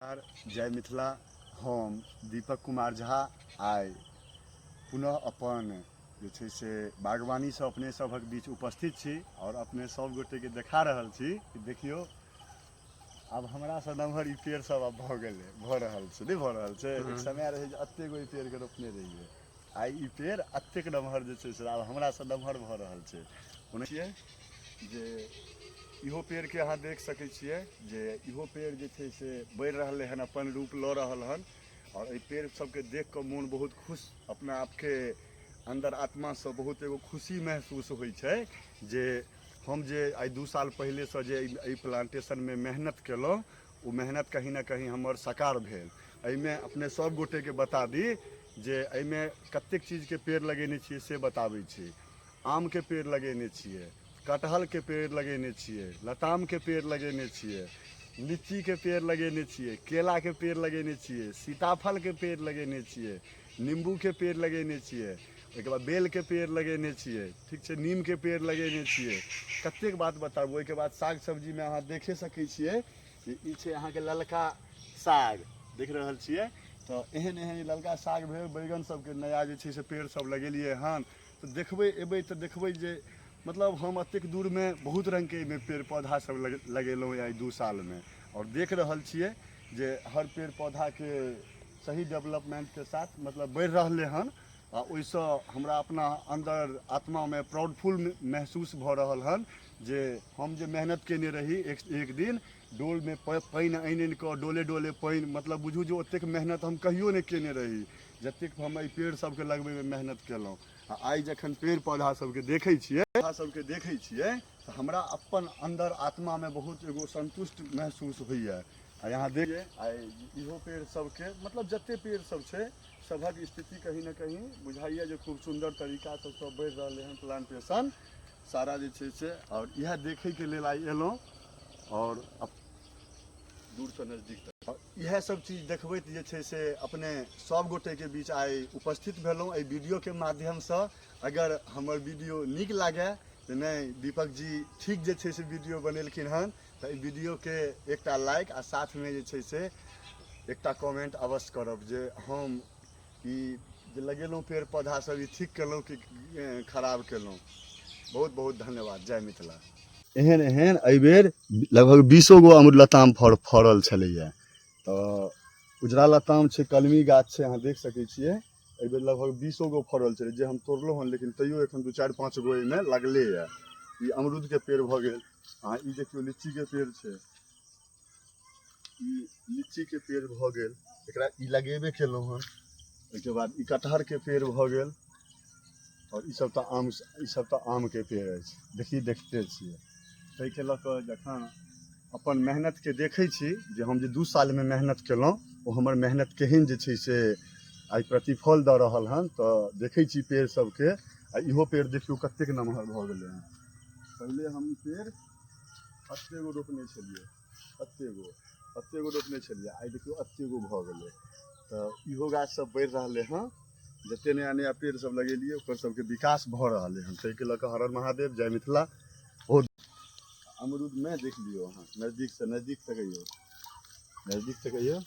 जय मिथिला। हम दीपक कुमार झा आइ पुनः अपन जे छै से बागवानीसँ अपने सभक बीच उपस्थित छी आओर अपने सब गोटेके देखा रहल छी कि देखियौ, आब हमरासँ नमहर ई पेड़ सब आब भऽ गेलै, भऽ रहल छै, नहि भऽ रहल छै। एक समय रहै जे एतेक गो ई पेड़के रोपने रहियै, आइ ई पेड़ एतेक नमहर जे छै से आब हमरासँ नमहर भऽ रहल छै। ओना छियै जे इहो पेड़के अहाँ देख सकै छियै जे इहो पेड़ जे छै से बढ़ि रहलै हन, अपन रूप लऽ रहल हन। आओर एहि पेड़ सबके देख कऽ मोन बहुत खुश, अपना आपके अन्दर आत्मासँ बहुत एगो खुशी महसूस होइ छै जे हम जे आइ 2 साल पहिलेसँ जे एहि प्लांटेशनमे मेहनत केलहुँ, ओ मेहनत कहीं ने कहीं हमर साकार भेल। एहिमे अपने सब गोटेके बता दी जे एहिमे कतेक चीजके पेड़ लगेने छियै से बताबै छी। आमके पेड़ लगेने छियै, कटहलके पेड़ लगेने छियै, लतामके पेड़ लगेने छियै, लीचीके पेड़ लगेने छियै, केलाके पेड़ लगेने छियै, सीताफलके पेड़ लगेने छियै, नीम्बूके पेड़ लगेने छियै, ओहिके बाद बेलके पेड़ लगेने छियै, ठीक छै, नीमके पेड़ लगेने छियै। कतेक बात बताबू। ओहिके बाद साग सब्जीमे अहाँ देखे सकै छियै जे ई छै अहाँके ललका साग, देख रहल छियै। तऽ एहन एहन ई ललका साग भेल, बैगन सबके नया जे छै से पेड़ सब लगेलियै हन। तऽ देखबै, एबै तऽ देखबै जे मतलब हम एतेक दूरमे बहुत रङ्गके एहिमे पेड़ पौधा सब लगेलहुँ एहि 2 सालमे आओर देख रहल छियै जे हर पेड़ पौधाके सही डेवलपमेन्टके साथ मतलब बढ़ि रहलै हन। आ ओहिसँ हमरा अपना अन्दर आत्मामे प्राउडफुल महसूस भऽ रहल हन जे हम जे मेहनत केने रही, एक एक दिन डोलमे पानि आनि आनि कऽ डोले डोले पानि, मतलब बुझू जे ओतेक मेहनत हम कहियो नहि केने रही जतेक हम एहि पेड़ सबके लगबैमे मेहनत केलहुँ। आ आइ जखन पेड़ पौधा सबके देखै छियै, पौधा सबके देखै छियै, तऽ हमरा अपन अन्दर आत्मामे बहुत एगो सन्तुष्ट महसूस होइए। आ यहाँ देखिए, आइ इहो पेड़ सबके मतलब जते पेड़ सब छै सभक स्थिति कहीं ने कहीं बुझाइए जे खूब सुन्दर तरीकासँ सब बढ़ि रहलै हन, प्लांटेशन सारा जे छै से। आओर इएह देखैके लेल आइ एलहुँ आओर दूरसँ नजदीक तक इएह सब चीज देखबैत जे छै से अपने सब गोटेके बीच आइ उपस्थित भेलहुँ एहि वीडियोके माध्यमसँ। अगर हमर वीडियो नीक लागए तऽ नहि दीपक जी ठीक जे छै से वीडियो बनेलखिन हन, तऽ एहि वीडियोके एकटा लाइक आ साथमे जे छै से एकटा कमेंट अवश्य करब जे हम ई जे लगेलहुँ पेड़ पौधा सब ई ठीक केलहुँ कि खराब केलहुँ। बहुत बहुत धन्यवाद। जय मिथिला। एहन एहन एहिबेर लगभग 20 गो अमरूद लताम फड़ल छलैए। तऽ उजरा लताम छै, कलमी गाछ छै, अहाँ देख सकै छियै। एहिबेर लगभग 20 गो फड़ल छलै जे हम तोड़लहुँ हन, लेकिन तैयो एखन 2 4 5 गो एहिमे लगले यऽ। ई अमरूदके पेड़ भऽ गेल। अहाँ ई देखियौ, लीचीके पेड़ छै, ई लीचीके पेड़ भऽ गेल, एकरा ई लगेबे केलहुँ हन। ओहिके बाद ई कटहरके पेड़ भऽ गेल आओर ईसब तऽ आम, ईसब तऽ आमके पेड़ अछि, देखी देखते छियै। ताहिके लऽ कऽ जखन अपन मेहनतके देखै छी जे हम जे 2 सालमे मेहनत केलहुँ ओ हमर मेहनत केहन जे छै से आइ प्रतिफल दऽ रहल हन, तऽ देखै छी पेड़ सबके। आ इहो पेड़ देखियौ कतेक नमहर भऽ गेलै हन। पहिले हम ई पेड़ एतेक गो रोपने छलियै, एतेक गो, एतेक गो रोपने छलियै, आइ देखियौ एतेक गो भऽ गेलै। तऽ इहो गाछ सब बढ़ि रहलै हँ। जते नया नया पेड़ सब लगेलियै ओकर सबके विकास भऽ रहलै हन। ताहिके लऽ कऽ हर हर महादेव, जय मिथिला। बहुत अमरूदमे देख लियौ अहाँ नजदीकसँ, नजदीकसँ कहियौ, नजदीकसँ कहियौ।